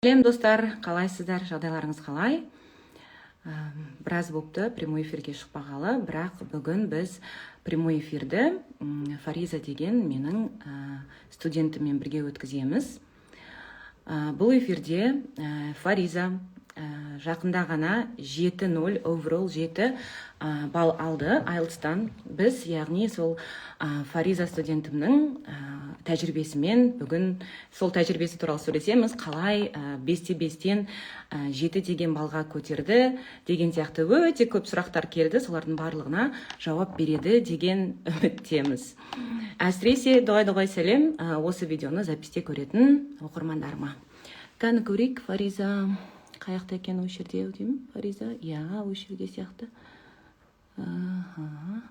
Сәлем, достар! Қалайсыздар, жағдайларыңыз қалай? Біраз болыпты прямой эфирге шықпағалы, бірақ бүгін біз прямой эфирді Фариза деген менің студентіммен бірге өткіземіз. Бұл эфирде Фариза жақында ғана 7.0 overall, 7 балл алды IELTS-тан. Біз, яғни, сол Фариза студентімнің тәжірибесімен бүгін, сол тәжірибесі туралы сөйлесеміз. Қалай 5-те 5-тен 7 деген балға көтерді деген сияқты өте көп сұрақтар келді. Солардың барлығына жауап береді деген үміттеміз. Әсіресе дұғай дұғай сәлем осы видеоны записьте көретін оқырмандарыма. Кәні, көрейік, Фариза қай жақта екен? Осы жерде деймін. Фариза, иә, осы жерде сияқты. Аха,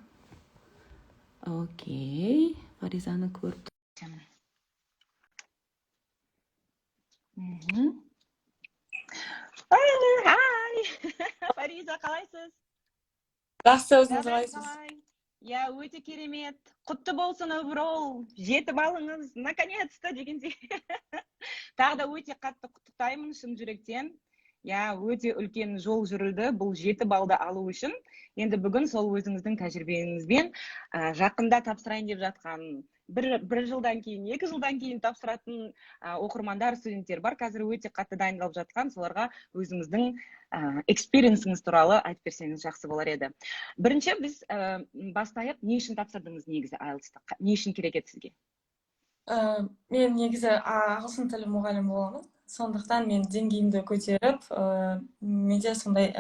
окей, Фаризаны көріп тұрмын. Хай, Фариза, қалайсыз? Жақсы, өзіңіз Жағдайыңыз қалайсыз? Қалай? Иә, өте керемет. Құтты болсын, overall 7 балыңыз, наконец-то дегендей. Тағы да өте қатты құттықтаймын шын жүректен. Иә, өте үлкен жол жүрілді бұл 7 балды алу үшін. Енді бүгін сол өзіңіздің тәжірибеңізбен жақында тапсырайын деп жатқан, бір жылдан кейін, 2 жылдан кейін тапсыратын оқырмандар, студенттер бар қазір өте қатты дайындалып жатқан, соларға өзіңіздің experience іңіз туралы айтып берсеңіз, жақсы болар еді. Бірінші біз бастайық: не үшін тапсырдыңыз негізі IELTS-ты, не үшін керек еді сізге? Мен негізі ағылшын тілі мұғалімі боламын, сондықтан мен деңгейімді көтеріп, менде сондай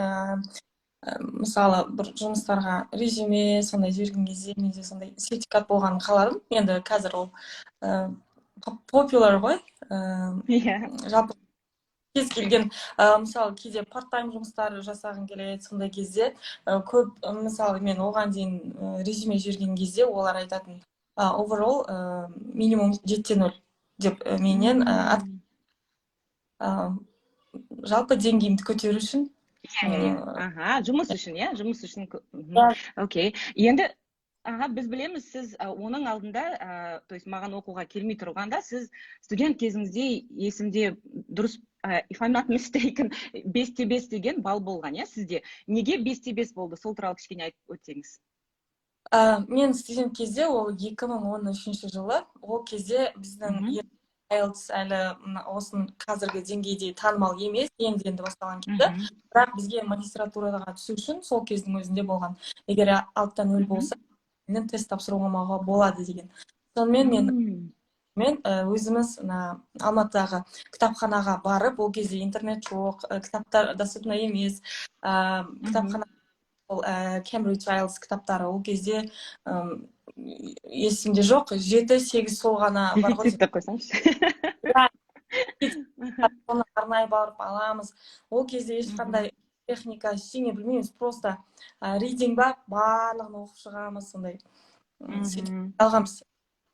мысалы, бір жұмыстарға резюме сондай жіберген кезде менде сондай сертификат болғанын қаладым. Енді қазір ол popular ғой. Жалпы кез келген мысалы, кейде part-time жұмыстар жасағың келеді, сондай кезде көп, мысалы, мен оған дейін резюме жіберген кезде олар айтатын: overall минимум 7,0 деп менен. Жалпы деңгейімді көтеру үшін. Иә, аха, жұмыс үшін, иә, жұмыс үшін. Окей, енді, аха, біз білеміз, сіз оның алдында, то есть маған оқуға келмей тұрғанда, сіз студент кезіңізде, есімде дұрыс, if I'm not mistaken, 5-те 5 деген балл болған, иә, сізде. Неге 5-те 5 болды, сол туралы кішкене айтып өтсеңіз. Мен студент кезде, ол 2013 жылы, ол кезде біздің IELTS әлі осының қазіргі деңгейде танымал емес, енді енді басталған кезде. Бірақ бізге магистратураға түсу үшін сол кездің өзінде болған, егер 6,0 болса, тест тапсыруға болады деген. Сонымен мен өзіміз мына Алматыдағы кітапханаға барып, ол кезде интернет жоқ, кітаптар доступно емес, кітапхана ол Cambridge IELTS кітаптары, ол кезде есімде жоқ, жеті, сегіз, сол ғана бар ғой. Деп қойсаңызшы. Соны арнайы барып аламыз. Ол кезде ешқандай техника, ештеңе білмейміз, просто reading ба, барлығын оқып шығамыз. Сондай сөйтіп алғанбыз.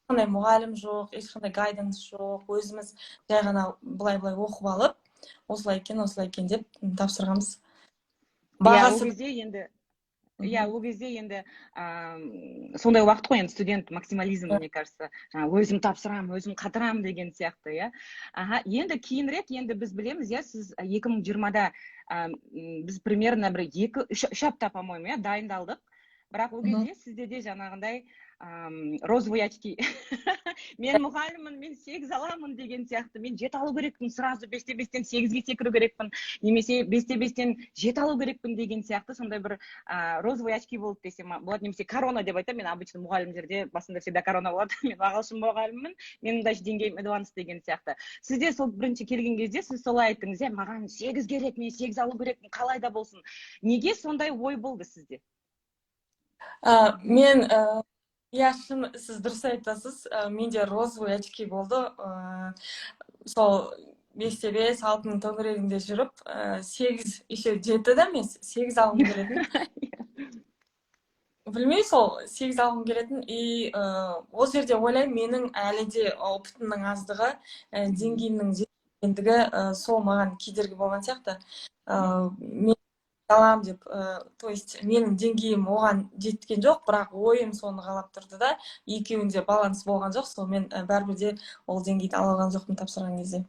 Ешқандай мұғалім жоқ, ешқандай guidance жоқ, өзіміз жай ғана былай былай оқып алып, осылай екен, осылай екен деп тапсырғанбыз. Бағасы, ол кезде енді, иә, ол кезде енді сондай уақыт қой енді, студент максимализм, мне кажется, жаңағы өзім тапсырамын, өзім қатырамын деген сияқты, иә. Аха, енді кейінірек, енді біз білеміз, иә, сіз 2020-да, біз примерно бір екі үш апта, по-моему, иә, дайындалдық. Бірақ ол кезде сізде де жаңағындай розовый очки, мен мұғаліммін, мен 8 аламын деген сияқты, мен 7 алу керекпін, сразу 5-те 5-тен 8-ге секіру керекпін немесе 5-те 5-тен 7 алу керекпін деген сияқты сондай бір розовый очки болды десем болады немесе корона деп айтамын мен обычно. Мұғалімдерде басында всегда корона болады: мен ағылшын мұғалімімін, менің даже деңгейім advanced деген сияқты. Сізде сол бірінші келген кезде сіз солай айттыңыз, иә: маған 8 керек, мен 8 алу керекпін қалай да болсын. Неге сондай ой болды сізде? Мен, иә, шын, сіз дұрыс айтасыз, менде розовый очки болды. Сол 5-те 5, 6-ның төңірегінде жүріп, 8, еще 7 да емес, 8 алғым келетін. Білмеймін, сол 8 алғым келетін. И ол жерде ойлаймын, менің әлі де опыт ымның аздығы, деңгейімнің жетпегендігі, сол маған кедергі болған сияқты. Мен аламын деп, то есть менің деңгейім оған жеткен жоқ, бірақ ойым соны қалап тұрды да, екеуінде баланс болған жоқ. Сонымен бәрібір де ол деңгейді ала алған жоқпын тапсырған кезде.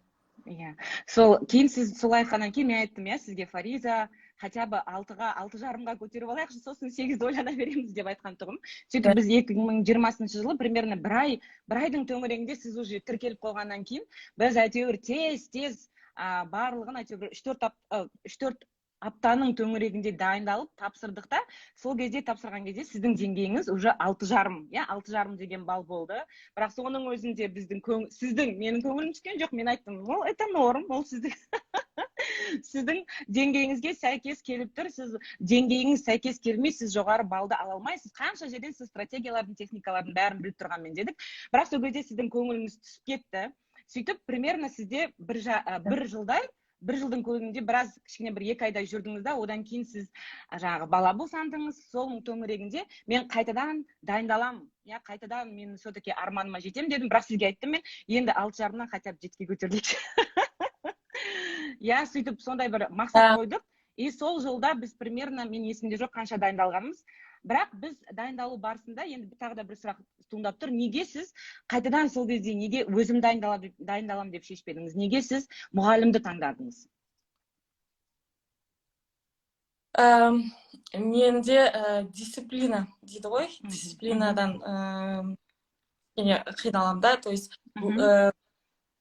Иә, сол кейін сіз солай айтқаннан кейін мен айттым, иә, сізге: «Фариза, хотя бы 6-ға, 6,5-ға көтеріп алайықшы, сосын 8-ді ойлана береміз», — деп айтқан тұғым. Сөйтіп біз 2020 жылы примерно бір ай, бір айдың төңірегінде сіз уже тіркеліп қойғаннан кейін біз әйтеуір тез тез барлығын әйтеуір бір 3-4 аптаның төңірегінде дайындалып тапсырдық та. Сол кезде, тапсырған кезде сіздің деңгейіңіз уже 6,5, иә, 6,5 деген балл болды. Бірақ соның өзінде біздің сіздің, менің көңілім түскен жоқ. Мен айттым: «Ол это норм, ол сіздің деңгейіңізге сәйкес келіп тұр. Сіз деңгейіңіз сәйкес келмей, сіз жоғары баллды ала алмайсыз, қанша жерден сіз стратегиялардың, техникалардың бәрін біліп тұрғанмен», — дедік. Бірақ сол кезде сіздің көңіліңіз түсіп кетті. Сөйтіп примерно сізде бір жылдай, бір жылдың көлемінде біраз, кішкене бір 2 айдай жүрдіңіз да, одан кейін сіз жаңағы бала босандыңыз. Соның төңірегінде мен қайтадан дайындаламын, иә, қайтадан мен все таки арманыма жетемін дедім. Бірақ сізге айттым мен: «Енді 6,5-нан хотя бы 7-ге көтерілейікші», иә. Сөйтіп сондай бір мақсат қойдық. И сол жылда біз примерно, мен есімде жоқ қанша дайындалғанымыз, бірақ біз дайындалу барысында енді тағы да бір сұрақ туындап тұр: неге сіз қайтадан сол кезде, неге өзім дайындаламын деп шешпедіңіз? Неге сіз мұғалімді таңдадыңыз? Менде дисциплина дейді ғой, дисциплинадан кішкене қиналамын да. То есть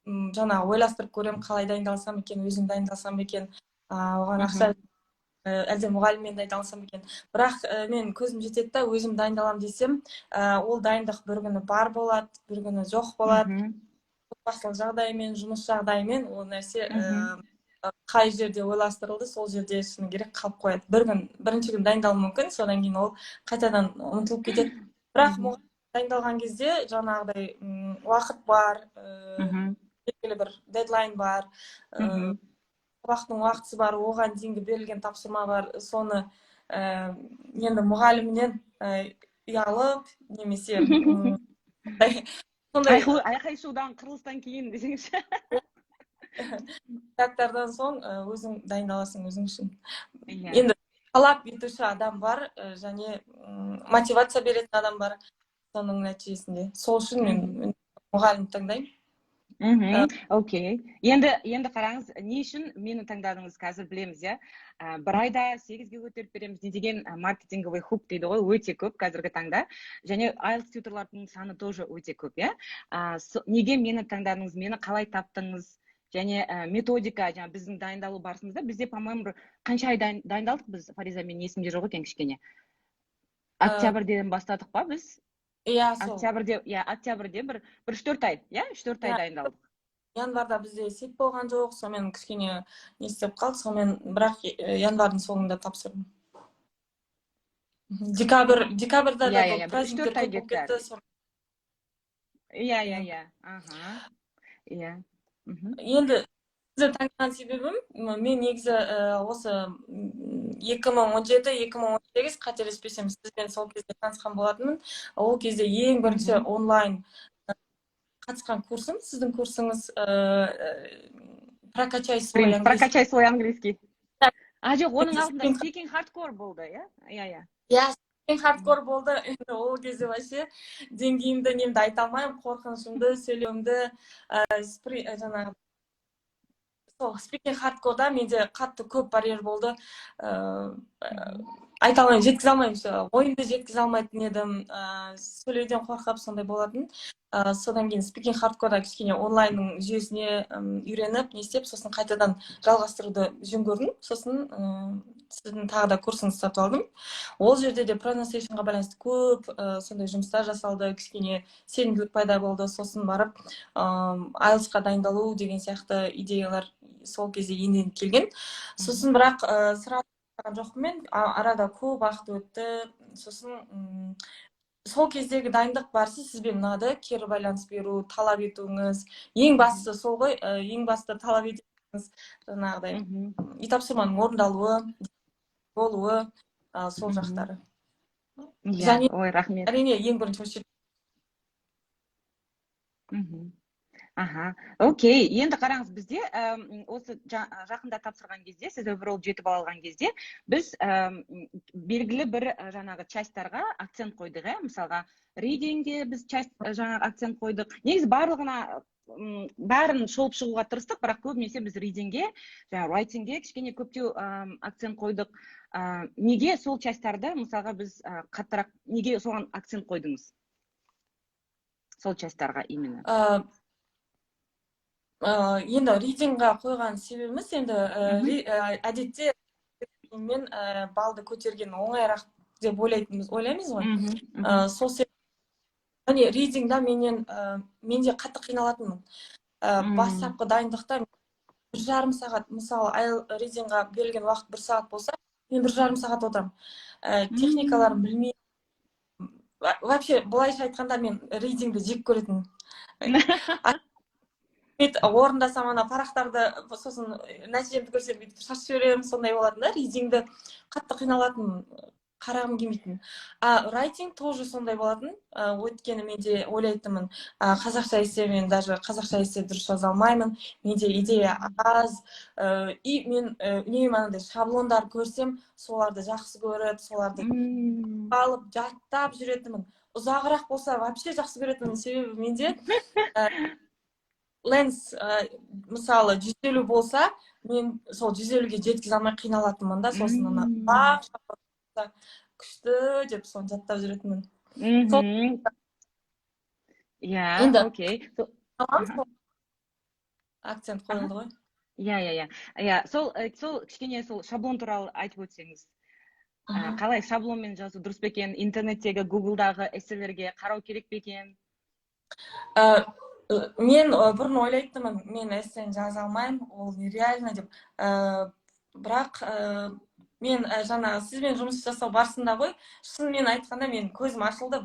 жаңағы ойластырып көремін: қалай дайындалсам екен, өзім дайындалсам екен, оған ақша, әлде мұғаліммен дайындалсам екен. Бірақ мен көзім жетеді да, өзім дайындаламын десем, ол дайындық бір күні бар болады, бір күні жоқ болады. Отбасылық жағдаймен, жұмыс жағдайымен ол нәрсе қай жерде ойластырылды, сол жерде, шыны керек, қалып қояды. Бір күн, бірінші күн дайындалуы мүмкін, содан кейін ол қайтадан ұмытылып кетеді. Бірақ мұғалім дайындалған кезде жаңағыдай уақыт бар, белгілі бір дедлайн бар, сабақтың уақытысы бар, оған дейінгі берілген тапсырма бар. Соны енді мұғалімнен ұялып немесе сондай айқай шудан, қырылыстан кейін десеңізші. Кітаптардан соң өзің дайындаласың өзің үшін. Енді талап етуші адам бар және мотивация беретін адам бар. Соның нәтижесінде, сол үшін мен мұғалім таңдаймын. Окей, енді қараңыз, не үшін мені таңдадыңыз, қазір білеміз, иә. Бір айда 8-ге көтеріп береміз не деген маркетинговый хук дейді ғой, өте көп қазіргі таңда және IELTS тьюторлардың саны тоже өте көп, иә. Неге мені таңдадыңыз, мені қалай таптыңыз және методика, жаңа біздің дайындалу барысымызда бізде, по моему, бір қанша ай дайындалдық біз, Фариза, менің есімде жоқ екен кішкене. Октябрьден бастадық па біз? Иә, сол. Октябрьде, иә, октябрьде бір 3-4 ай, иә, 3-4 ай дайындалдық. Январда бізде есеп болған жоқ, сонымен кішкене не істеп қалды. Сонымен, бірақ январьдың соңында тапсырдым. Декабрьда да Иә, бір үш праздниктер төрт ай көп болып кетті. кетті. Иә иә иә аха, иә. Енді сізді таңдаған себебім, мен негізі осы 2017, 2018, қателеспесем, сізбен сол кезде танысқан болатынмын. Ол кезде ең бірінші онлайн қатысқан курсым сіздің курсыңыз, «Прокачай свой английский». «Прокачай свой английский». А, жоқ, оның алдында «Speaking Hardcore» болды, иә. Иә, «Speaking Hardcore» болды. Енді ол кезде вообще деңгейімді, немді айта алмаймын, қорқынышымды, сөйлеуімді. Жаңағы сол «Speaking Hardcore»-да менде қатты көп барьер болды, айта алмаймын, жеткізе алмаймын, ойымды жеткізе алмайтын едім, сөйлеуден қорқып, сондай болатын. Содан кейін «Speaking Hardcore»-да кішкене онлайнның жүйесіне үйреніп, не істеп, сосын қайтадан жалғастыруды жөн көрдім. Сосын сіздің тағы да курсыңызды сатып алдым. Ол жерде де pronunciation-ға байланысты көп сондай жұмыстар жасалды, кішкене сенімділік пайда болды. Сосын барып IELTS-қа дайындалу деген сияқты идеялар сол кезде енді енді келген. Сосын бірақ сразу жоқпын мен, арада көп уақыт өтті. Сосын сол кездегі дайындық барысы сізбен ұнады: кері байланыс беру, талап етуіңіз. Ең бастысы сол ғой, ең басты талап етуіңіз, жаңағыдай үй тапсырманың орындалуы болуы, сол жақтары. Және Ой, рахмет. әрине, ең бірінші очередь. Аха, окей. Енді қараңыз, бізде осы жақында тапсырған кезде, сіз overall 7 балл алған кезде біз белгілі бір жаңағы частьтарға акцент қойдық, иә. Мысалға, reading-ге біз часть, жаңағы акцент қойдық. Негізі барлығына. Бәрін шолып шығуға тырыстық, бірақ көбінесе біз reading ге, жаңағы writing ге кішкене көптеу акцент қойдық. Неге сол часть тарды, мысалға, біз қаттырақ, неге соған акцент қойдыңыз, сол часть тарға именно? Енді reading ға қойған себебіміз, енді әдетте мен балды көтерген оңайырақ деп ойлайтынбыз, ойлаймыз ғой. Сол және reading да менен мен де қатты қиналатынмын. Бастапқы дайындықта 1,5 сағат, мысалы, reading ға берілген уақыт бір сағат болса, мен 1,5 сағат отырамын. Техникаларын білмей, вообще, былайша айтқанда, мен reading ді жек көретінмін. Бүйтіп орындасам ана парақтарды, сосын нәтижемді көрсем, бүйтіп шашып жіберемін, сондай болатын да. Reading ді қатты қиналатынмын, қарағым келмейтін. А writing тоже сондай болатын, өйткені мен де ойлайтынмын, қазақша эссе, мен даже қазақша эссе дұрыс жаза алмаймын, менде идея аз. И мен үнемі анандай шаблондар көрсем, соларды жақсы көріп, соларды алып, жаттап жүретінмін. Ұзағырақ болса, вообще жақсы көретінмін, себебі менде length, мысалы, 150 болса, мен сол 150-ге жеткізе алмай қиналатынмын да. Сосын ана ұзақ, күшті деп, соны жаттап жүретінмін. Енді акцент қойылды ғой. Иә, сол кішкене сол шаблон туралы айтып өтсеңіз. Қалай шаблонмен жазу дұрыс па екен? Интернеттегі, гуглдағы эсселерге қарау керек пе екен? Мен бұрын ойлайтынмын, мен эссені жаза алмаймын, ол нереально деп. Бірақ мен жаңағы сізбен жұмыс жасау барысында ғой, шынымен айтқанда, мен көзім ашылды.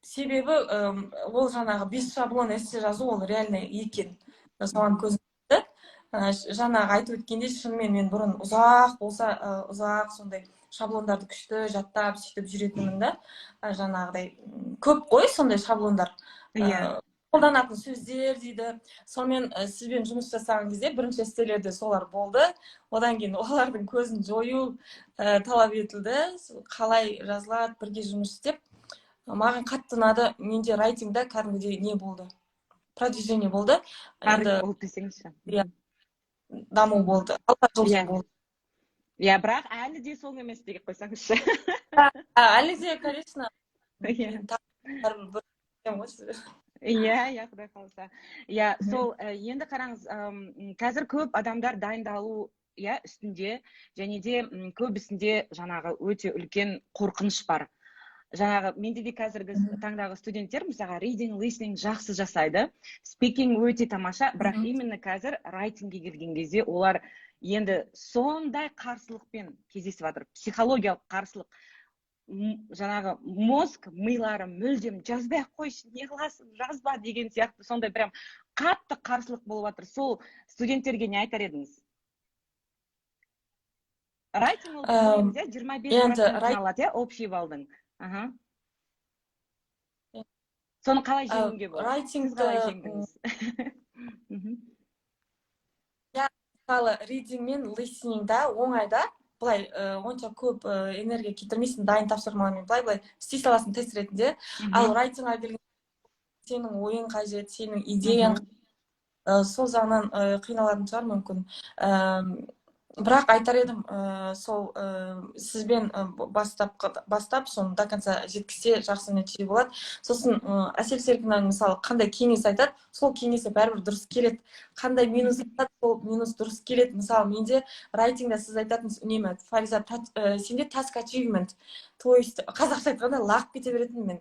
Себебі ол жаңағы бес шаблон эссе жазу, ол реально екен, соған көзім жетті. Жаңағы айтып өткендей, шынымен мен бұрын ұзақ болса, ұзақ сондай шаблондарды күшті жаттап, сөйтіп жүретінмін да. Жаңағыдай көп қой сондай шаблондар, қолданатын сөздер дейді. Сонымен сізбен жұмыс жасаған кезде бірінші эсселерде солар болды. Одан кейін олардың көзін жою талап етілді. Қалай жазылады, бірге жұмыс істеп, маған қатты ұнады. Менде writing да кәдімгідей не болды, продвижение болды. Енді болды десеңізші. Иә, даму болды, алға жылжу болды. Иә, бірақ әлі де сол емес деп қойсаңызшы. Әлі де, конечно. Иә, құдай қаласа, иә. Сол енді қараңыз, қазір көп адамдар дайындалу, иә, үстінде және де көбісінде жаңағы өте үлкен қорқыныш бар. Жаңағы менде де қазіргі таңдағы студенттер, мысалға, reading, listening жақсы жасайды, speaking өте тамаша, бірақ именно қазір writing ге келген кезде олар енді сондай қарсылықпен кездесіп жатыр, психологиялық қарсылық. Жаңағы мозг, милары мүлдем «жазбай ақ қойшы, не қыласың, жазба» деген сияқты, сондай прям қатты қарсылық болып жатыр. Сол студенттерге не айтар едіңіз? Writing ол, иә, 25 процентін алады, иә, общий балдың. Аха, соны қалай жеңуге болады? Сіз қалай жеңдіңіз? Иә, мысалы, reading мен listening да оңай да, былай онша көп энергия кетірмейсің, дайын тапсырмалармен былай былай істей саласың тест ретінде. Ал writing ға келген сенің ойың қажет, сенің идеяң. Сол жағынан қиналатын шығар мүмкін. Бірақ айтар едім, сол сізбен бастап, соны до конца жеткізсе, жақсы нәтиже болады. Сосын Әсел Серіковнаның, мысалы, қандай кеңес айтады, сол кеңесі бәрібір дұрыс келеді, қандай минус айтады, сол минус дұрыс келеді. Мысалы, менде writing да сіз айтатынсыз үнемі: «Фариза, сенде task achievement», то есть қазақша айтқанда, лағып кете беретінмін мен.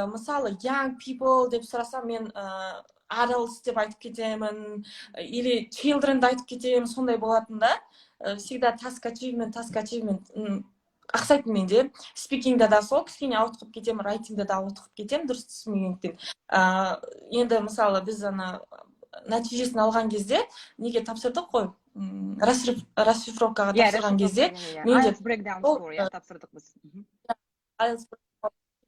Мысалы, young people деп сұрасам, мен adults деп айтып кетемін или children айтып кетемін, сондай болатын да. Всегда task achievement, task achievement ақсайтын менде. Speaking да да сол, кішкене ауытқып кетемін, writing да да ауытқып кетемін дұрыс түсінбегендіктен. Енді, мысалы, біз ана нәтижесін алған кезде, неге тапсырдық қой, расшифровкаға тапсырған кезде менде breakdown score, иә, тапсырдық біз. IELTS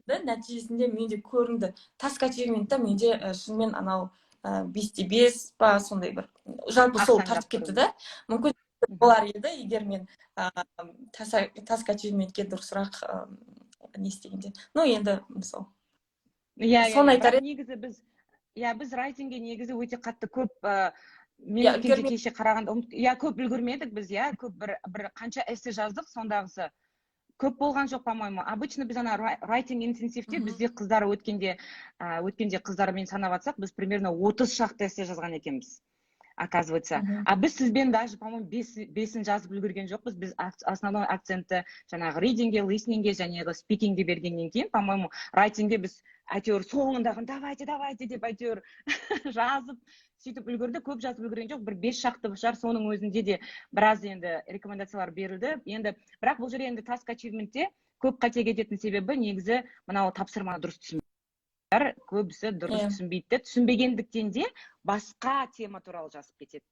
нәтижесінде менде көрінді task achievement та, менде шынымен анау 5 те 5 па, сондай бір, жалпы сол тартып кетті да. Мүмкін болар еді, егер мен task achievement ке дұрысырақ Не істегенде, ну, енді сол. Иә. Соны айтар. Бірақ негізі біз, иә, біз writing ге негізі өте қатты көп, мен өткенде кеше қарағанда, иә, көп үлгермедік біз, иә, көп бір қанша эссе жаздық, сондағысы көп болған жоқ, по моему. Обычно біз ана writing интенсив те бізде қыздар өткенде қыздармен санап жатсақ, біз примерно 30 шақты эссе жазған екенбіз, оказывается. А біз сізбен даже, по моему, бесін жазып үлгерген жоқпыз. Біз основной акцентті жаңағы reading ге, listening ге және speaking ге бергеннен кейін, по моему, writing ге біз әйтеуір соңындағы «давайте, давайте» деп, әйтеуір жазып, сөйтіп үлгердік. Көп жазып үлгерген жоқ, бір бес шақты шығар. Соның өзінде де біраз енді рекомендациялар берілді енді. Бірақ бұл жерде енді task achievement те көп қате кететін себебі негізі мынау тапсырманы дұрыс түсінбей, көбісі дұрыс түсінбейді де, түсінбегендіктен де басқа тема туралы жазып кетеді.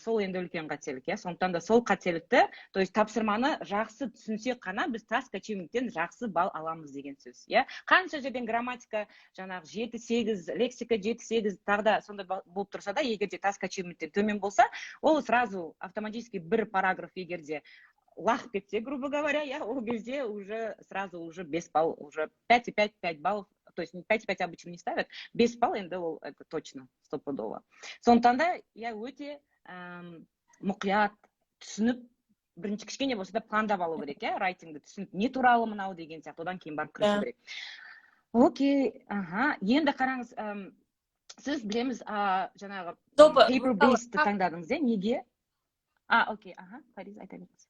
Сол енді үлкен қателік, иә. Сондықтан да сол қателікті, то есть тапсырманы жақсы түсінсек қана біз task achievement тен жақсы балл аламыз деген сөз, иә. Қанша жерден грамматика жаңағы 7-8, лексика 7-8, тағы да сондай болып тұрса да, егер де task achievement тен төмен болса, ол сразу автоматически бір параграф егер де лағып кетсе, грубо говоря, иә, ол кезде уже сразу уже 5 балл, уже 5,5, 5 баллов, то есть 5,5 обычно не ставят, 5 балл енді ол это точно, стопудово. Сондықтан да, иә, өте мұқият түсініп, бірінші кішкене болса да пландап алу керек, иә, writing ді түсініп, не туралы мынау деген сияқты, одан кейін барып кірісу керек. Окей, аха, енді қараңыз, сіз, білеміз, жаңағы paper based таңдадыңыз, иә, неге? А, окей, аха, Фариза, айта беріңіз.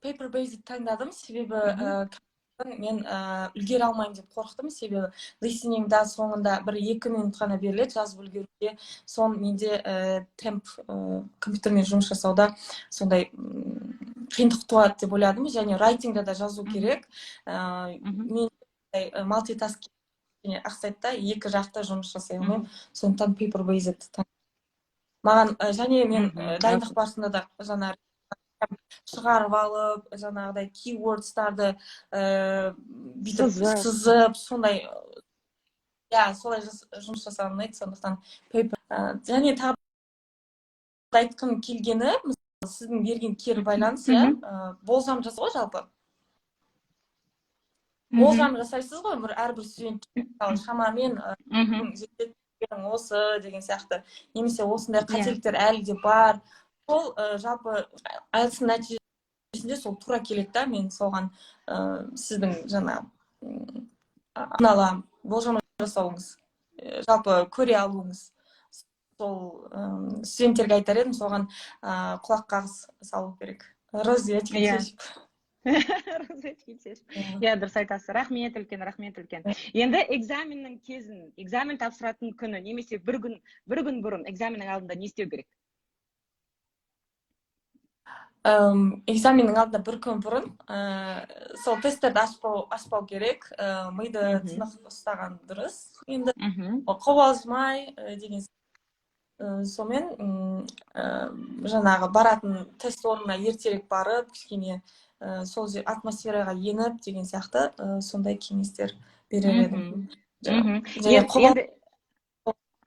Paper based таңдадым, себебі мен үлгере алмаймын деп қорықтым, себебі listening да соңында бір 2 минут қана беріледі жазып үлгеруге. Сон менде темп, компьютермен жұмыс жасауда сондай қиындық туады деп ойладым. Және writing да да жазу керек. Мен multitask ақсайды да, екі жақта жұмыс жасай алмаймын, сондықтан paper based маған. Және мен дайындық барысында да жаңа шығарып алып, жаңағыдай keywords тарды бүйтіп сызып, сондай, иә, солай жұмыс жасаған ұнайды, сондықтан paper. Және тағы да айтқым келгені, сіздің берген кері байланыс, иә, болжам жасау ғой, жалпы болжам жасайсыз ғой бір әрбір студент, мысалы, шамамен осы деген сияқты немесе осындай қателіктер әлі де бар. Сол жалпы IELTS нәтижесінде сол тура келеді да. Мен соған сіздің жаңа алдын ала болжам жасауыңыз, жалпы көре алуыңыз, сол студенттерге айтар едім, соған құлақ қағыс салу керек, розетки шешіп. Розетки шешіп, иә, дұрыс айтасыз. Рахмет үлкен, рахмет үлкен. Енді экзаменнің кезін, экзамен тапсыратын күні немесе бір күн бұрын, экзаменнің алдында не істеу керек? Экзаменнің алдында бір күн бұрын сол тесттерді ашпау керек, миды тынық ұстаған дұрыс енді, қобалжымай деген. Сонымен жаңағы баратын тест орнына ертерек барып, кішкене сол жер атмосфераға еніп деген сияқты, сондай кеңестер берер едім. Және Енді,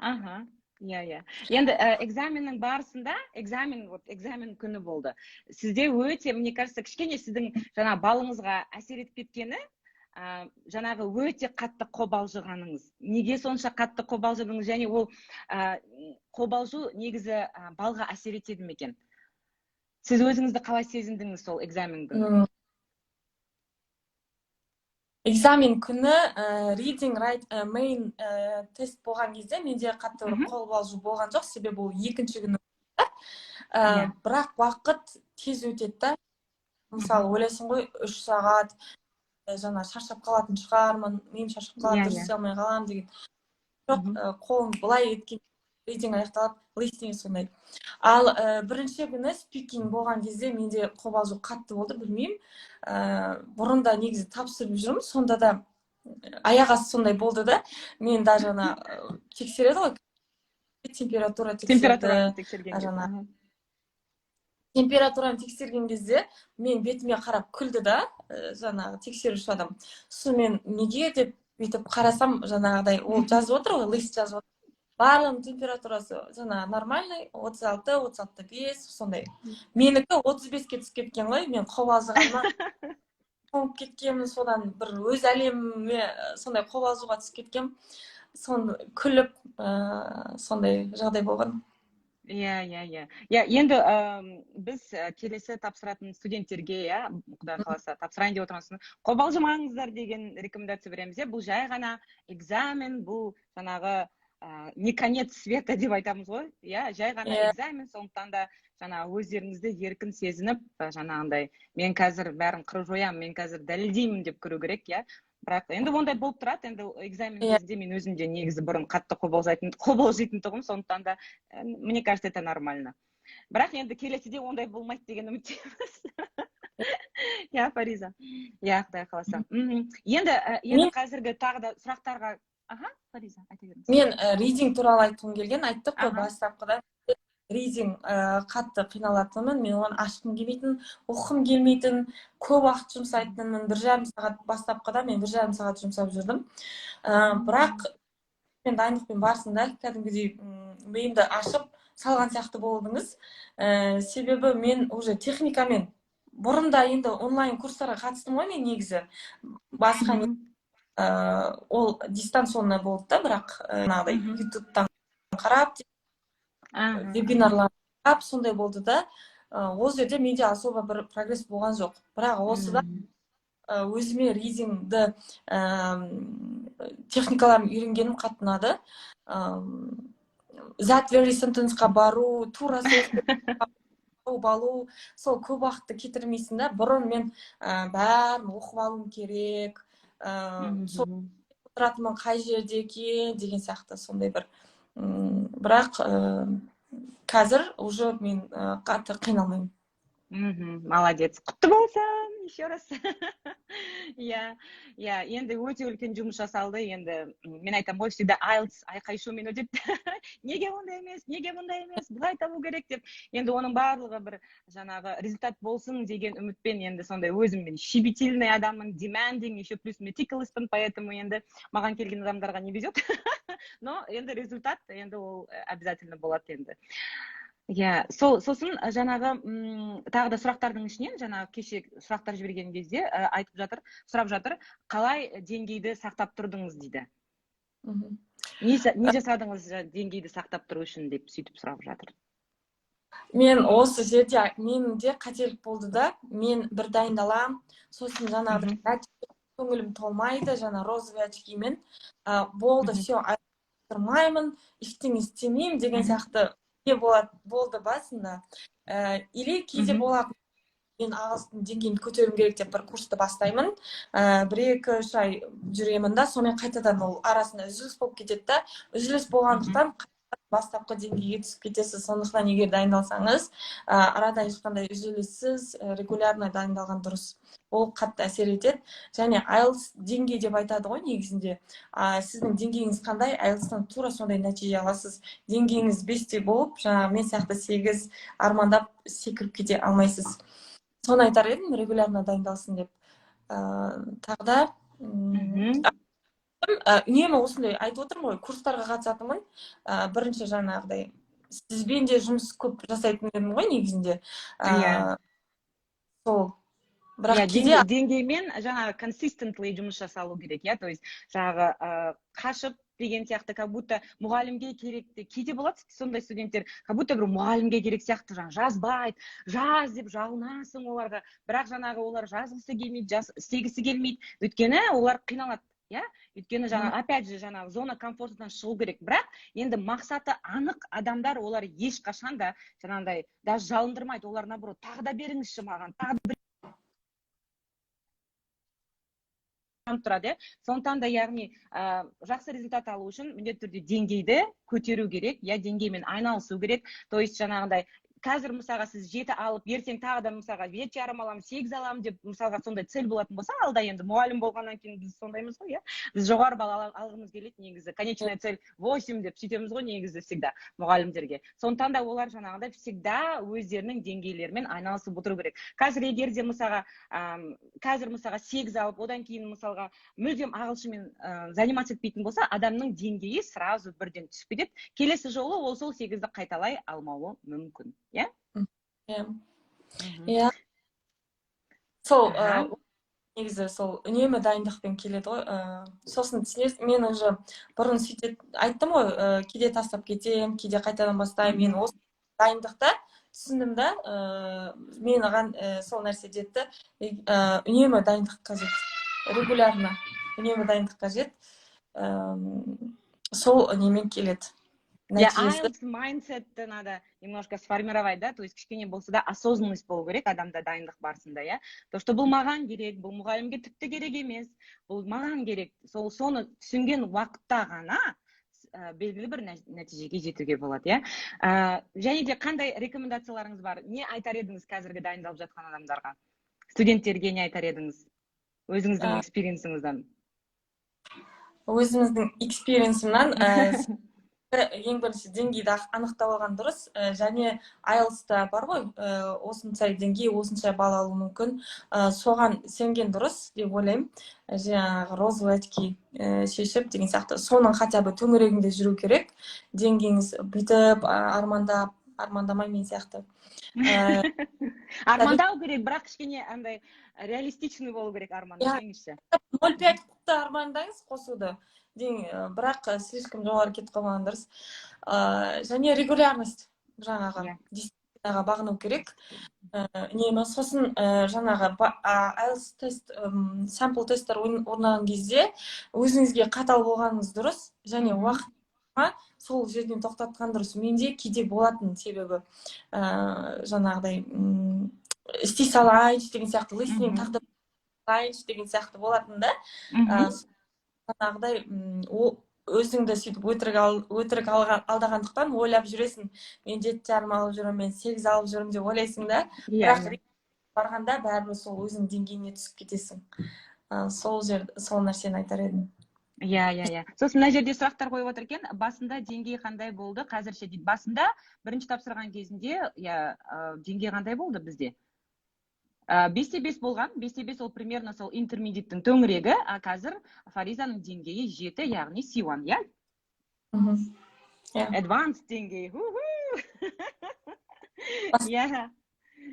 аха, иә, енді экзаменнің барысында, экзамен, вот экзамен күні болды, сізде өте, мне кажется, кішкене сіздің жаңа балыңызға әсер етіп кеткені жаңағы өте қатты қобалжығаныңыз. Неге сонша қатты қобалжыдыңыз және ол қобалжу негізі балға әсер етеді ме екен? Сіз өзіңізді қалай сезіндіңіз сол экзамен күні? Экзамен күні reading, write, main тест болған кезде менде қатты бір қобалжу болған жоқ, себебі ол екінші күні. Бірақ уақыт тез өтеді да. Мысалы, ойлайсың ғой, 3 сағат, жаңа шаршап қалатын шығармын, миым шаршап қалады, дұрыс істей алмай қаламын деген. Жоқ, қолым былай еткен, reading аяқталады, listening сондай. Ал бірінші күні speaking болған кезде менде қобалжу қатты болды. Білмеймін, бұрын да негізі тапсырып жүрмін, сонда да аяқ асты сондай болды да. Мен даже ана тексереді ғой, температура тексерді. Температураны тексерген кезде. Жаңа температураны тексерген кезде мен бетіме қарап күлді да жаңағы тексеруші адам. Сосын мен неге деп бүйтіп қарасам, жаңағыдай ол жазып отыр ғой, лист жазып отыр, барлығының температурасы жаңағы нормальный, 36, 36,5 сондай. Менікі 35-ке түсіп кеткен ғой, мен қобалжығаннан. Тоңып кеткенмін, содан бір өз әлеміме сондай қобалжуға түсіп кеткенмін. Соны күліп, сондай жағдай болған. Иә, енді біз келесі тапсыратын студенттерге, иә, құдай қаласа, тапсырайын деп отырған, қобалжымаңыздар деген рекомендация береміз, иә. Бұл жай ғана экзамен, бұл жаңағы не конец света деп айтамыз ғой, иә, жай ғана экзамен. Сондықтан да жаңағы өздеріңізді еркін сезініп, жаңағындай мен қазір бәрін қырып жоямын, мен қазір дәлелдеймін деп кіру керек, иә. Бірақ енді ондай болып тұрады енді экзамен кезінде. Мен өзім де негізі бұрын қатты қобалжитын тұғым, сондықтан да, мне кажется, это нормально. Бірақ енді келесіде ондай болмайды деген үміттеміз, иә, Фариза, иә, құдай қаласа. Енді қазіргі тағы да сұрақтарға. Аха, Фариза, айта беріңіз. Мен reading туралы айтқым келген. Айттық қой, бастапқыда reading қатты қиналатынмын мен, оны ашқым келмейтін, оқығым келмейтін, көп уақыт жұмсайтынмын, 1,5 сағат. Бастапқыда мен 1,5 сағат жұмсап жүрдім. Бірақ мен дайындықпен барысында кәдімгідей миымды ашып салған сияқты болдыңыз. Себебі мен уже техникамен бұрында енді онлайн курстарға қатыстым ғой мен негізі, басқа ол дистанционно болды да, бірақ жаңағыдай Ютубтан қарап, вебинарлар қарап, сондай болды да. Ол жерде менде особо бір прогресс болған жоқ, бірақ осыда өзіме reading ді техникаларын үйренгенім қатты ұнады. That very sentence қа бару, тура сол тауып алу, сол көп уақытты кетірмейсің да. Бұрын мен бәрін оқып алуым керек, сол отыратынмын, қай жерде екен деген сияқты, сондай бір. Бірақ қазір уже мен қатты қиналмаймын. Молодец, құтты болсын еще раз. Иә, енді өте үлкен жұмыс жасалды. Енді мен айтамын ғой, всегда IELTS айқай шумен өтеді: неге ондай емес, неге бұндай емес, былай табу керек деп. Енді оның барлығы бір жаңағы результат болсын деген үмітпен. Енді сондай өзім мен щепетильный адаммын, demanding, еще плюс meticulous пын, поэтому енді маған келген адамдарға не везет. Но енді результат енді ол обязательно болады енді, иә. Сол сосын жаңағы тағы да сұрақтардың ішінен, жаңағы кеше сұрақтар жіберген кезде айтып жатыр, сұрап жатыр: қалай деңгейді сақтап тұрдыңыз дейді, не жасадыңыз деңгейді сақтап тұру үшін деп, сөйтіп сұрап жатыр. Мен осы жерде, менде қателік болды да. Мен бір дайындаламын, сосын жаңағыдай көңілім толмайды, жаңа розовый очки мен болды, все, тұрмаймын, ештеңе істемеймін деген сияқты не болады, болды басында. Или кейде болады, мен ағылшын деңгейімді көтеруім керек деп бір курсты бастаймын, 1, 2, 3 ай жүремін да, сонымен қайтадан ол арасында үзіліс болып кетеді да. Үзіліс болғандықтан бастапқы деңгейге түсіп кетесіз. Сондықтан егер дайындалсаңыз, арада ешқандай үзіліссіз, регулярно дайындалған дұрыс, ол қатты әсер етеді. Және IELTS деңгей деп айтады ғой негізінде. Сіздің деңгейіңіз қандай, IELTS тан тура сондай нәтиже аласыз. Деңгейіңіз 5-те болып, жаңағы мен сияқты 8 армандап секіріп кете алмайсыз. Соны айтар едім, регулярно дайындалсын деп. Тағы да үнемі осындай айтып отырмын ғой, курстарға қатысатынмын. Бірінші жаңағыдай сізбен де жұмыс көп жасайтын едім ғой негізінде. Сол, бірақ кейде Деңгеймен жаңағы consistently жұмыс жасалу керек, иә, то есть жаңағы қашып деген сияқты, как будто мұғалімге керек. Кейде болады сондай студенттер, как будто бір мұғалімге керек сияқты, жаңағы жазбайды, жаз деп жалынасың оларға, бірақ жаңағы олар жазғысы келмейді, істегісі келмейді, өйткені олар қиналады, иә, өйткені жаңағы, опять же, жаңағы зона комфортынан шығу керек. Бірақ енді мақсаты анық адамдар, олар ешқашан да жаңағындай даже жалындырмайды, олар наоборот: «Тағы да беріңізші маған», тағы да тұрады, иә. Сондықтан да, яғни жақсы результат алу үшін міндетті түрде деңгейді көтеру керек, иә, деңгеймен айналысу керек. То есть жаңағындай қазір, мысалға, сіз 7 алып, ертең тағы да, мысалға, 7,5 аламын, 8 аламын деп, мысалға, сондай цель болатын болса алда. Енді мұғалім болғаннан кейін біз сондаймыз ғой, иә, біз жоғары балл алғымыз келеді негізі, конечная цель 8 деп сөйтеміз ғой негізі всегда мұғалімдерге. Сондықтан да олар жаңағындай всегда өздерінің деңгейлерімен айналысып отыру керек. Қазір егер де, мысалға, қазір, мысалға, 8 алып, одан кейін, мысалға, мүлдем ағылшынмен заниматься етпейтін болса, адамның деңгейі сразу бірден түсіп кетеді. Келесі жолы ол сол 8-ді қайталай алмауы мүмкін, иә. Иә, сол. Негізі сол үнемі дайындықпен келеді ғой. Сосын түсінесің, мен уже бұрын сөйтіп айттым ғой, кейде тастап кетемін, кейде қайтадан бастаймын. Мен осы дайындықта түсіндім да, мен оған сол нәрсе жетті: үнемі дайындық қажет, регулярно үнемі дайындық қажет. Сол немен келеді. Иә, IELTS mindset ті надо немножко сформировать, да, то есть кішкене болса да осознанность болу керек адамда дайындық барысында, иә, то что бұл маған керек, бұл мұғалімге тіпті керек емес, бұл маған керек. Сол соны түсінген уақытта ғана белгілі бір нәтижеге жетуге болады, иә. Және де қандай рекомендацияларыңыз бар? Не айтар едіңіз қазіргі дайындалып жатқан адамдарға, студенттерге не айтар едіңіз өзіңіздің experience іңізден? Өзіміздің experience імнан, ең бірінші деңгейді анықтап алған дұрыс. Және IELTS-та бар ғой, осынша деңгей осынша балл алу мүмкін, соған сенген дұрыс деп ойлаймын. Жаңағы розовый очки шешіп деген сияқты, соның хотя бы төңірегінде жүру керек. Деңгейіңіз бүйтіп армандап армандамай, мен сияқты. Армандау керек, бірақ кішкене андай реалистичный болу керек арман, десеңізші. 0,5 армандаңыз қосуды дейін, бірақ слишком жоғары кетіп қалмаған дұрыс. Және регулярность, жаңағы дисциплинаға бағыну керек үнемі. Сосын жаңағы IELTS тест, sample тесттер орнаған кезде өзіңізге қатал болғаныңыз дұрыс және уақыт сол жерден тоқтатқан дұрыс. Менде кейде болатын, себебі жаңағыдай істей салайыншы деген сияқты, listening тағы да деген сияқты болатын да. Жаңағыдай өзіңді сөйтіп өтірік алдағандықтан ойлап жүресің: мен 7,5 алып жүрмін, мен 8 алып жүрмін деп ойлайсың да. Бірақ барғанда бәрібір сол өзіңнің деңгейіңе түсіп кетесің. Сол жер, сол нәрсені айтар едім. Иә, сосын мына жерде сұрақтар қойып отыр екен: басында деңгей қандай болды, қазір ше дейді. Басында, бірінші тапсырған кезінде, иә, деңгей қандай болды? Бізде 5,5 болған. 5,5 ол примерно сол intermediate тің төңірегі. А қазір Фаризаның деңгейі 7, яғни C1, иә? Иә. Advanced деңгей.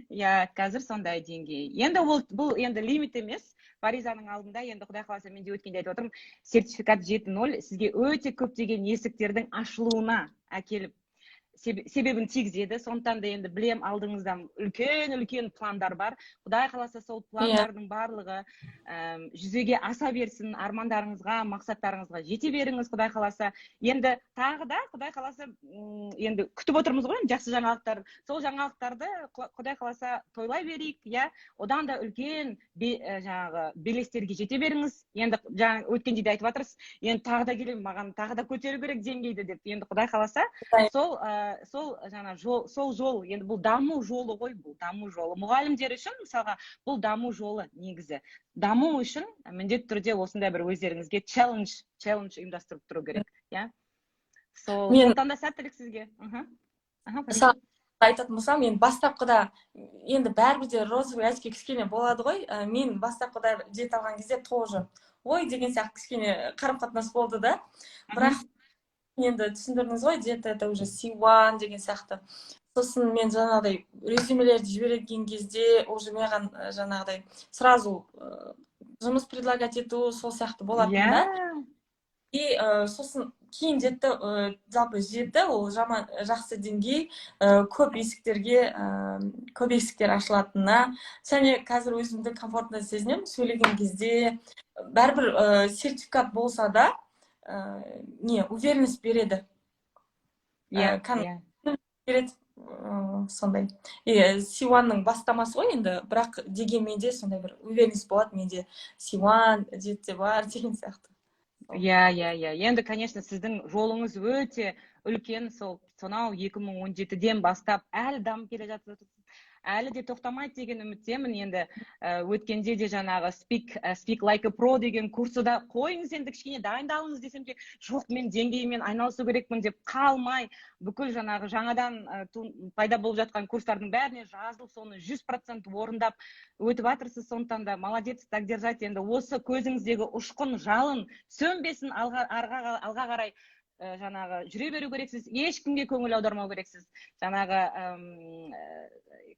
Иә, қазір сондай деңгей. Енді ол, бұл енді лимит емес Фаризаның алдында. Енді құдай қаласа, мен де өткенде айтып отырмын, сертификат 7.0 сізге өте көптеген есіктердің ашылуына әкеліп себебін тигізеді. Сондықтан да енді білем, алдыңызда үлкен үлкен пландар бар. Құдай қаласа, сол пландардың барлығы жүзеге аса берсін, армандарыңызға, мақсаттарыңызға жете беріңіз, құдай қаласа. Енді тағы да, құдай қаласа, енді күтіп отырмыз ғой енді жақсы жаңалықтар. Сол жаңалықтарды, құдай қаласа, тойлай берейік, иә. Одан да үлкен жаңағы белестерге жете беріңіз. Енді жаңа өткенде де айтып жатырсыз, енді тағы да келемін, маған тағы да көтеру керек деңгейді деп. Енді құдай қаласа, сол жаңа жол, сол жол, енді бұл даму жолы ғой, бұл даму жолы. Мұғалімдер үшін, мысалға, бұл даму жолы. Негізі даму үшін міндетті түрде осындай бір өздеріңізге челлендж ұйымдастырып тұру керек, иә. Сол сондықтан да сәттілік сізге. Мысалы, айтатын болсам, мен бастапқыда енді бәрібір де розовый очки кішкене болады ғой. Мен бастапқыда 7 алған кезде тоже ой деген сияқты кішкене қарым қатынас болды да. Бірақ енді түсіндірдіңіз ғой, 7 это уже C1 деген сияқты. Сосын мен жаңағыдай резюмелерді жіберген кезде уже маған жаңағыдай сразу жұмыс предлагать ету, сол сияқты болатын да. И сосын кейін 7, жалпы 7 ол жаман жақсы деңгей, көп есіктерге, көп есіктер ашылатынына. Және қазір өзімді комфортно сезінемін сөйлеген кезде. Бәрібір сертификат болса да, не уверенность береді. Береді сондай. И C1-ның бастамасы ғой енді, бірақ дегенмен де сондай бір уверенность болады: менде C1, 7 бар деген сияқты. Иә, енді, конечно, сіздің жолыңыз өте үлкен. Сол сонау 2017-ден бастап әлі дамып келе жатырсыз, әлі де тоқтамайды деген үміттемін. Енді өткенде де жаңағы Speak Like a Pro деген курсы да қойыңыз, енді кішкене дайындалыңыз десем де, жоқ, мен деңгейіммен айналысу керекпін деп қалмай, бүкіл жаңағы жаңадан пайда болып жатқан курстардың бәріне жазылып, соны 100% орындап өтіп жатырсыз. Сондықтан да молодец, так держать. Енді осы көзіңіздегі ұшқын, жалын сөнбесін, алға, алға қарай. Жаңағы жүре беру керексіз, ешкімге көңіл аудармау керексіз. Жаңағы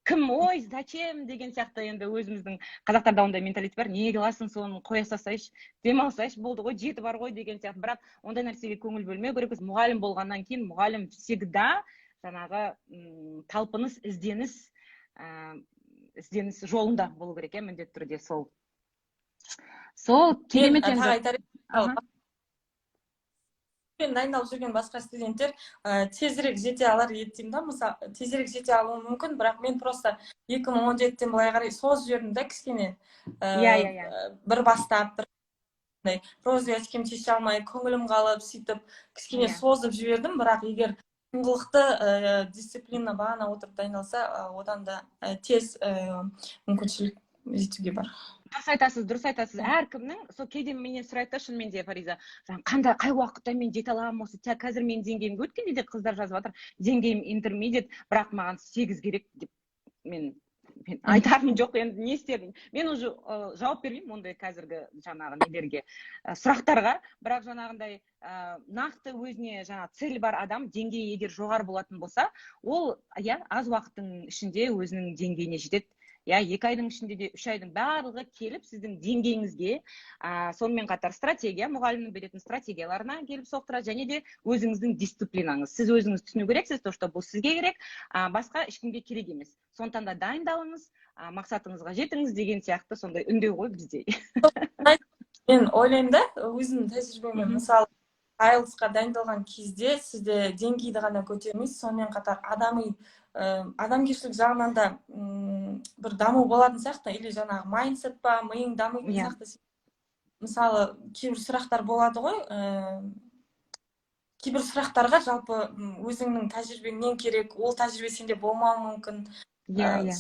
кім «ой, зачем» деген сияқты. Енді өзіміздің қазақтарда ондай менталитет бар: «Не қыласың соны, қоя салсайшы, демалсайшы, болды ғой, жеті бар ғой» деген сияқты. Бірақ ондай нәрсеге көңіл бөлмеу керекпіз. Мұғалім болғаннан кейін мұғалім всегда жаңағы талпыныс, ізденіс, ізденіс жолында болу керек, иә, міндетті түрде. Сол керемет. Енді дайындалып жүрген басқа студенттер тезірек жете алар еді деймін да. Мысалы, тезірек жете алуы мүмкін, бірақ мен просто 2017-тен былай қарай созып жібердім да кішкене. Иә иә иә Бір бастап, бір розовый очкимді шеше алмай, көңілім қалып, сөйтіп кішкене созып жібердім. Бірақ егер тыңғылықты, дисциплина бағана отырып дайындалса, одан да тез мүмкіншілік жетуге бар. Дұрыс айтасыз, дұрыс айтасыз. Әркімнің сол кейде менен сұрайды да, шынымен де, Фариза, қандай, қай уақытта мен жете аламын осы? Қазір менің деңгейім, өткенде де қыздар жазып жатыр, деңгейім intermediate, бірақ маған 8 керек деп. Мен айтарым жоқ енді, не істерім? Мен уже жауап бермеймін ондай қазіргі жаңағы нелерге, сұрақтарға. Бірақ жаңағындай нақты өзіне жаңа цель бар адам, деңгейі егер жоғары болатын болса, ол, иә, аз уақыттың ішінде өзінің деңгейіне жетеді, иә. 2 айдың ішінде де, 3 айдың, барлығы келіп сіздің деңгейіңізге, сонымен қатар стратегия, мұғалімнің беретін стратегияларына келіп соқтырады және де өзіңіздің дисциплинаңыз. Сіз өзіңіз түсіну керексіз, то что бұл сізге керек, басқа ешкімге керек емес. Сондықтан да дайындалыңыз, мақсатыңызға жетіңіз деген сияқты сондай үндеу ғой бізде. Мен ойлаймын да, өзімнің тәжірибеммен, мысалы, IELTS-қа дайындалған кезде сізде деңгейді ғана көтермейсіз, сонымен қатар адами, адамгершілік жағынан да бір даму болатын сияқты, или жаңағы mindset па, миың дамитын сияқты. Мысалы, кейбір сұрақтар болады ғой, кейбір сұрақтарға жалпы өзіңнің тәжірибеңнен керек, ол тәжірибе сенде болмауы мүмкін. иә иә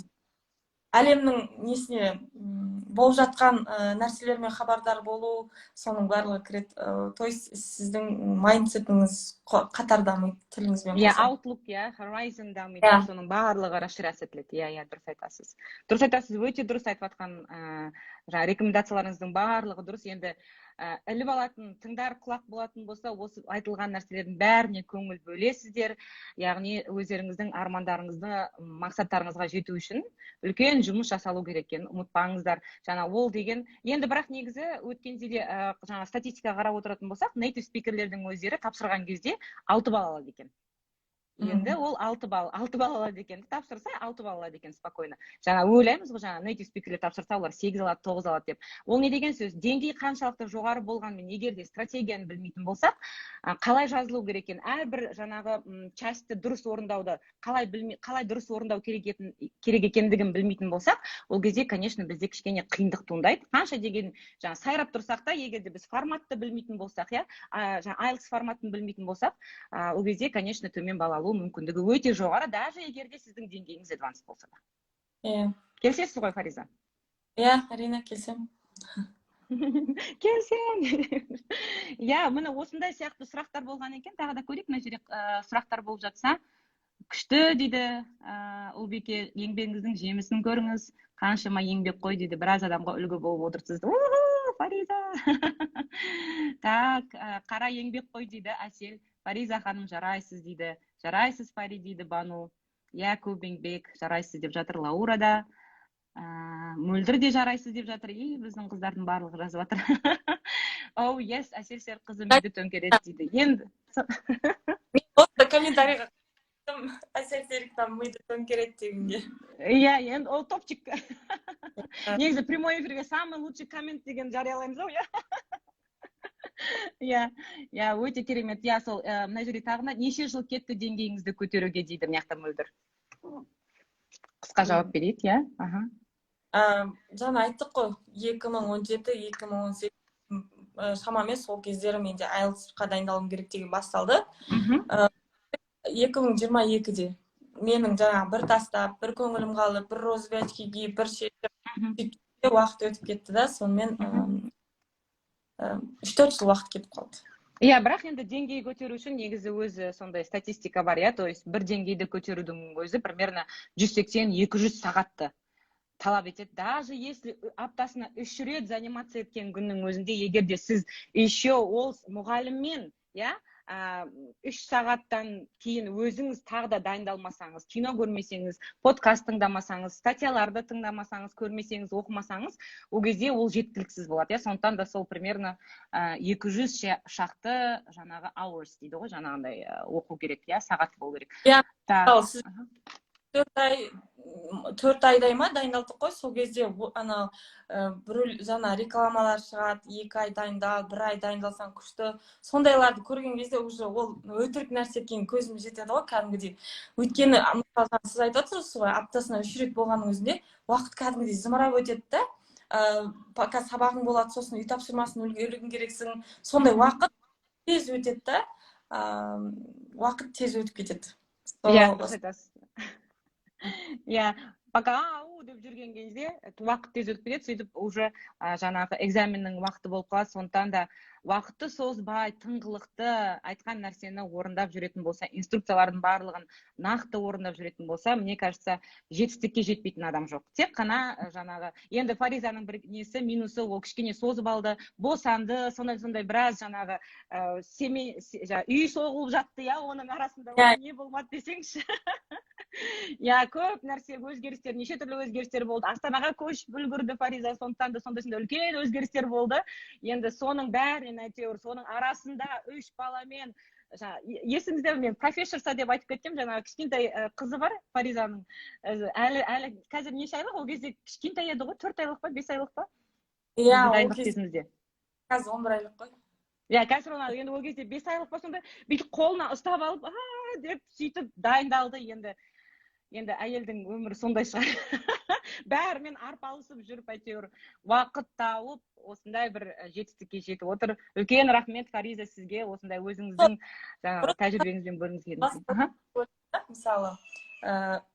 Әлемнің несіне, болып жатқан нәрселермен хабардар болу, соның барлығы кіреді. То есть сіздің mindset іңіз қатар дамиды тіліңізбен қоса. Outlook, иә, horizon дамиды. Иә, соның барлығы расширяться етіледі. Иә, дұрыс айтасыз, дұрыс айтасыз, өте дұрыс айтып жатқан жаңағы рекомендацияларыңыздың барлығы дұрыс. Енді іліп алатын, тыңдар құлақ болатын болса, осы айтылған нәрселердің бәріне көңіл бөлесіздер. Яғни өздеріңіздің армандарыңызды, мақсаттарыңызға жету үшін үлкен жұмыс жасалу керек екенін ұмытпаңыздар. Жаңа ол деген енді, бірақ негізі өткенде де жаңа статистикаға қарап отыратын болсақ, native спикерлердің өздері тапсырған кезде 6 балл алады екен. Енді ол 6 балл, 6 балл алады екен, тапсырса, 6 балл алады екен спокойно. Жаңа ойлаймыз ғой, жаңа native спикерлер тапсырса, олар 8 алады, 9 алады деп. Ол не деген сөз? Деңгей қаншалықты жоғары болғанымен, егер де стратегияны білмейтін болсақ, қалай жазылу керек екен, әрбір жаңағы часть ті дұрыс орындауды қалай білмей, қалай дұрыс орындау керек екендігін білмейтін болсақ, ол кезде, конечно, бізде кішкене қиындық туындайды. Қанша деген жаңа сайрап тұрсақ та, егер де біз форматты білмейтін болсақ, иә, жаңа IELTS форматын білмейтін болсақ, ол кезде, конечно, төмен балл алу мүмкіндігі өте жоғары, даже егер де сіздің деңгейіңіз advanced болса да. Келісесіз ғой, Фариза? Иә, әрине, келісемін. Келісемін, иә. Міне, осындай сияқты сұрақтар болған екен. Тағы да көрейік, мына жерде сұрақтар болып жатса. «Күшті», – дейді Ұлбике. «Еңбегіңіздің жемісін көріңіз, қаншама еңбек қой», – дейді. «Біраз адамға үлгі болып отырсыз», Фариза. Так, «Қара еңбек қой», – дейді Әсел. «Фариза ханым, жарайсыз», – дейді. «Жарайсыз, Фари», – дейді Бану. Иә, «Көп еңбек, жарайсыз», – деп жатыр Лаура да. Мөлдір де «Жарайсыз» деп жатыр. И біздің қыздардың барлығы жазып жатыр. «Oh yes, Әсел Серікқызы миды төңкереді», – дейді енді. Мен осы комментарийға, Әсел Серіковна миды төңкереді дегенге. Иә, енді ол топчик. Негізі прямой эфирге «самый лучший коммент» деген жариялаймыз ау. Иә, өте керемет. Иә, сол мына жерде тағы да «Неше жыл кетті деңгейіңізді көтеруге?» дейді мына жақта Мөлдір. Қысқа жауап берейік, иә, аха. Жаңа айттық қой, 2017, 2018 шамамен, сол кездері менде IELTS-қа дайындалуым керек деген басталды. 2022-де менің жаңағы бір тастап, бір көңілім қалып, бір розовый очки киіп, бір шешіп, сөйтіп уақыт өтіп кетті да. Сонымен 3-4 жыл уақыт кетіп қалды. Иә, бірақ енді деңгей көтеру үшін негізі өзі сондай статистика бар, иә. То есть бір деңгейді көтерудің өзі примерно 180-200 сағатты талап етеді. Даже если аптасына үш рет заниматься еткен күннің өзінде, егер де сіз еще ол мұғаліммен, иә, 3 сағаттан кейін өзіңіз тағы да дайындалмасаңыз, кино көрмесеңіз, подкаст тыңдамасаңыз, статьяларды тыңдамасаңыз, көрмесеңіз, оқымасаңыз, ол кезде ол жеткіліксіз болады, иә. Сондықтан да сол примерно 200 шақты жаңағы hours дейді ғой, жаңағындай оқу керек, иә, сағат болу керек. Иә, сіз 4 ай, 4 айдай ма дайындалдық қой. Сол кезде ана біреу жаңа рекламалар шығады, 2 ай дайындал, бір ай дайындалсаң күшті. Сондайларды көрген кезде уже ол өтірік нәрсе екенін көзім жетеді ғой кәдімгідей. Өйткені, мысалы, сіз айтып отырсыз ғой, аптасына үш рет болғанның өзінде уақыт кәдімгідей зымырап өтеді да. Пока сабағың болады, сосын үй тапсырмасын үлгеруің керексің, сондай уақыт тез өтеді да, уақыт тез өтіп кетеді. Иә, дұрыс айтасыз. Иә, пока ау деп жүрген кезде уақыт тез өтіп кетеді. Сөйтіп уже жаңағы экзаменнің уақыты болып қалады. Сондықтан да уақытты созбай, тыңғылықты айтқан нәрсені орындап жүретін болса, инструкциялардың барлығын нақты орындап жүретін болса, мне кажется, жетістікке жетпейтін адам жоқ. Тек қана жаңағы енді Фаризаның бір несі, минусы, ол кішкене созып алды, босанды, сондай сондай біраз жаңағы семей, үй соғылып жатты, иә, оның арасында не болмады десеңші. Иә, көп нәрсе, өзгерістер, неше түрлі өзгерістер болды. Астанаға көшіп үлгерді Фариза. Сондықтан да сондай сондай үлкен өзгерістер болды. Енді соның бәрінен әйтеуір, соның арасында үш баламен, жаңа есіңізде, мен профессорша деп айтып кеткенмін, жаңағы кішкентай қызы бар Фаризаның әлі қазір неше айлық? Ол кезде кішкентай еді ғой, 4 айлық па, 5 айлық па? Иә, ол дайындық кезімізде. Қазір 11 айлық қой. Иә, қазір оны, енді ол кезде 5 айлық па, сондай, бүйтіп қолына ұстап алып, а деп сөйтіп дайындалды. Енді әйелдің өмірі сондай шығар, бәрімен арпалысып жүріп, әйтеуір уақыт тауып, осындай бір жетістікке жетіп отыр. Үлкен рахмет, Фариза, сізге осындай өзіңіздің жаңағы тәжірибеңізбен бөліскеніңізге. Мысалы,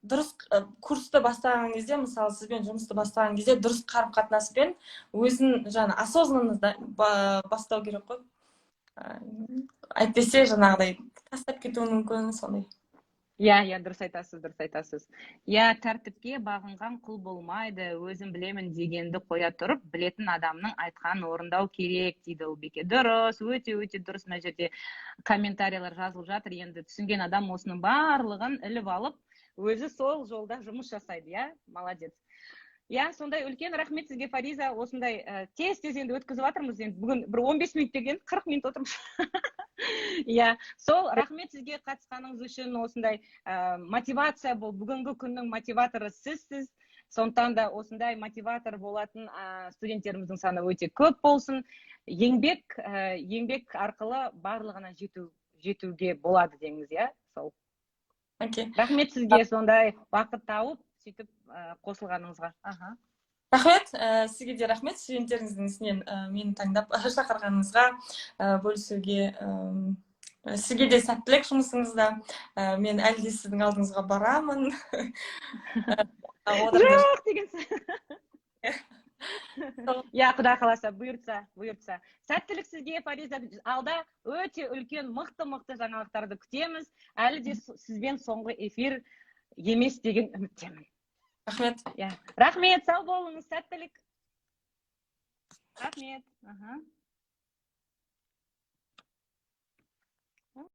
дұрыс курсты бастаған кезде, мысалы, сізбен жұмысты бастаған кезде дұрыс қарым қатынаспен, өзін жаңа осознанно бастау керек қой. Әйтпесе жаңағыдай тастап кетуі мүмкін сондай. Иә, дұрыс айтасыз, дұрыс айтасыз. Иә, тәртіпке бағынған құл болмайды, өзім білемін дегенді қоя тұрып, білетін адамның айтқанын орындау керек дейді Ұлбике. Дұрыс, өте өте дұрыс. Мына жерде комментарийлер жазылып жатыр. Енді түсінген адам осының барлығын іліп алып, өзі сол жолда жұмыс жасайды, иә, молодец. Иә, сондай, үлкен рахмет сізге, Фариза, осындай тез тез енді өткізіп жатырмыз. Енді бүгін бір 15 минут деген, 40 минут отырмыз. Иә, сол, рахмет сізге қатысқаныңыз үшін. Осындай мотивация бұл, бүгінгі күннің мотиваторы сізсіз. Сондықтан да осындай мотиватор болатын студенттеріміздің саны өте көп болсын. Еңбек арқылы барлығына жетуге болады деңіз, иә, сол. Окей. Рахмет сізге сондай уақыт тауып, сөйтіп қосылғаныңызға. Аха. Рахмет, сізге де рахмет, студенттеріңіздің ішінен мені таңдап шақырғаныңызға, бөлісуге. Сізге де сәттілік жұмысыңызда. Мен әлі де сіздің алдыңызға барамын. Жоқ деген. Иә, құдай қаласа, бұйыртса, бұйыртса. Сәттілік сізге, Фариза. Алда өте үлкен, мықты мықты жаңалықтарды күтеміз. Әлі де сізбен соңғы эфир емес деген үміттемін. Рахмет. Иә, рахмет, сау болыңыз, сәттілік, рахмет, аха.